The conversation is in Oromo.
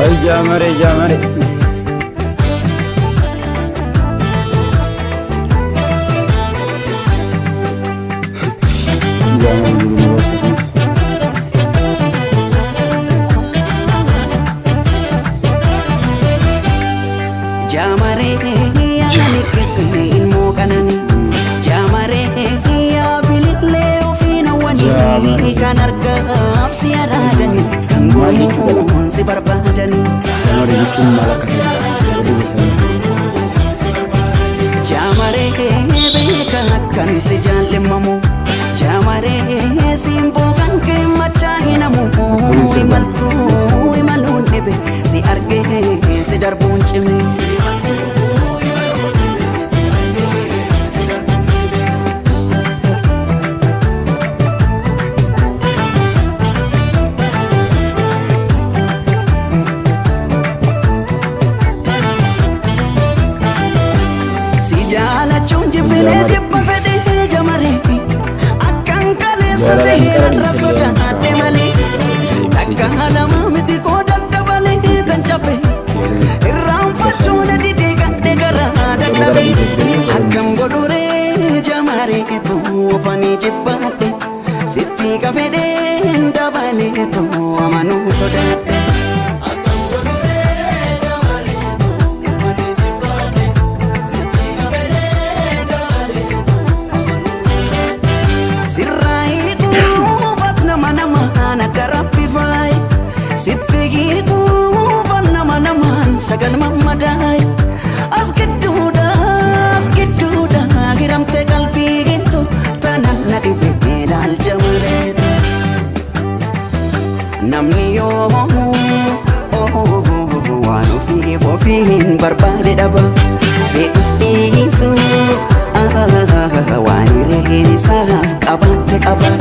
Ay jaamaree jaamaree. Jaamaree jiru nu barsiisa. Jaamaree yaani keessee ilmoo qananii. Jaamaree yaa bilillee ofiin hawwanii kan argaaf si araadanii kan gurmuun si barbaadanii. Jaamaree jechuun maal akka ta'e warri beektan. Jaamaree beeka akkan si jaallemmamu. Jaamaree simboo kan kee machaa hinamu. Imaltuu imaluun dhibe si argee si darbuun cime. Si jaalachuun jibbinee jibba fedhee jamaree akkan kaleessa ta'ee narra sodaadhe malee takka lama miti koo daddabalee tan cabe irraanfachuun didee gadhe garaa dadhabe akkam godhuree jamareetu ofanii jibbaadhe sitti kafedheen dabaleetu amanuu sodaadhe. Sirraa hiikuufat nama namaan adda raffifaaye. Sitti hiikuufat nama namaan sagal mammadaaye. As gidduudha as gidduudha hiramte qalbii gintu tanan na dhibe ilaal jamareetu. Namni yoo waan ofiif ofiin barbaade dhaba. Fe'us dhiisu waan hireen isaaf qabaatte qaba.